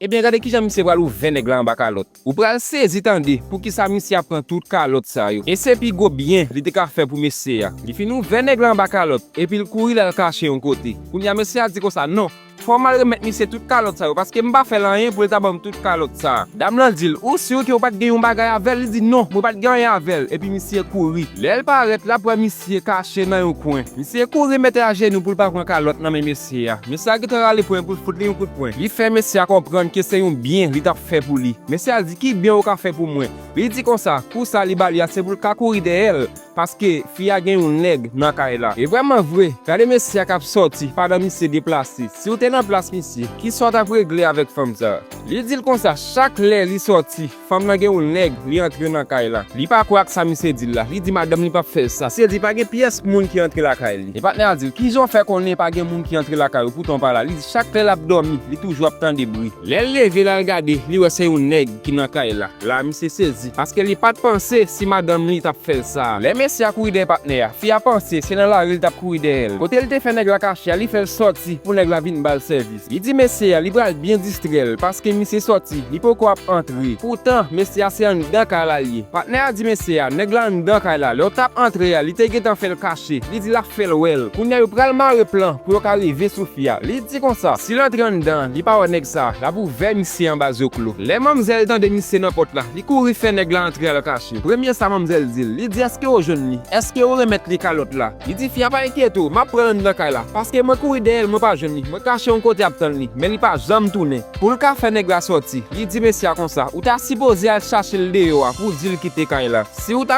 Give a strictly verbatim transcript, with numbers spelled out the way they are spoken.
Ebyen, gade kijan misye pral ouvè nèg la anba kalòt. Ou pral sezi tande poukisa misye ap pran tout kalòt sa yo. E se pi gwo byen li te ka fè pou mesye a. Li fin ouvè nèg la anba kalòt, epi l kouri l al kache yon kote. Kounye a mesye a di konsa, "Non, fò m al remèt misye tout kalòt sa yo, paske m pa fè l anyen pou l ta ban m tout kalòt sa a." Dam lan di l, "Ou si ke w pa t gen yon bagay avè l?" Li di, "Non, mwen pa t gen anyen avè l." Epi misye kouri. Lè l parèt, l ap wè misye kache nan yon kwen. Misye kouri mete ajenou pou l pa pran kalòt nan men mesye a. Mesye a gentan rale pwen pou l fout li yon kout pwen. Li fè mesye a konprann ke se yon byen li t ap fè pou li. Mesye a di, "Ki byen ou ka fè pou mwen?" Li di konsa, kou sa li ba li a se pou l ka kouri dèyè l, paske fi a gen yon nèg nan kay la. E vrèman vre, gade mesye a k ap sòti pandan misye deplase. Si w te nan plas misye, kisa w t ap regle avèk fanm sa a? Li di l konsa, chak lè li sòti, fanm nan gen yon nèg li antre nan kay la. Li pa kwè ak sa misye di l la. Li di madanm li p ap fè sa. Misye di pa gen pyès moun ki antre lakay li. E patnè a di l, "Kijan w fè konnen pa gen moun ki antre lakay ou, poutan w pa la?" Li di chak lè l ap dòmi, li toujou ap tande bri. Lè l leve l al gade, li wè se yon nèg ki nan kay la. La misye sezi, paske li pa t panse si madanm li t ap fè l sa. Lè mesye a kouri dèyè patnè a, fi a panse se nan lari l t ap kouri dèyè l. Kote l te fè nèg la kache a, li fè l sòti pou nèg la vin ba l sèvis. Li di mesye a li pral byen distrè l, paske misye sòti, li poko ap antre. Poutan, mesye a se anndan kay la l ye. Patnè a di mesye a, nèg la anndan kay la, lè w t ap antre a, li te gentan fè l kache. Li di l ap fè l wè l. Kounye a yo pral mare plan pou yo ka rive sou fi a. Li di konsa, si l antre anndan, li pa wè nèg sa, l ap ouvè misye anba zoklo. Lè manmzèl tande misye nan pòt la, li kouri fè nèg la antre al kache. Premye sa manmzèl di l, li di, "Èske w jwenn li? Èske w remèt li kalòt la?" Li di fi a, "Pa enkyete w, m ap pran l anndan kay la, paske mwen kouri dèyè l, mwen pa jwenn li, mwen kache yon kote ap tann li, men li pa janm tounen." Pou l ka fè nèg la sòti, li di mesye a konsa, "Ou ta sipoze al chache l deyò a pou w di l kite kay la. Si w ta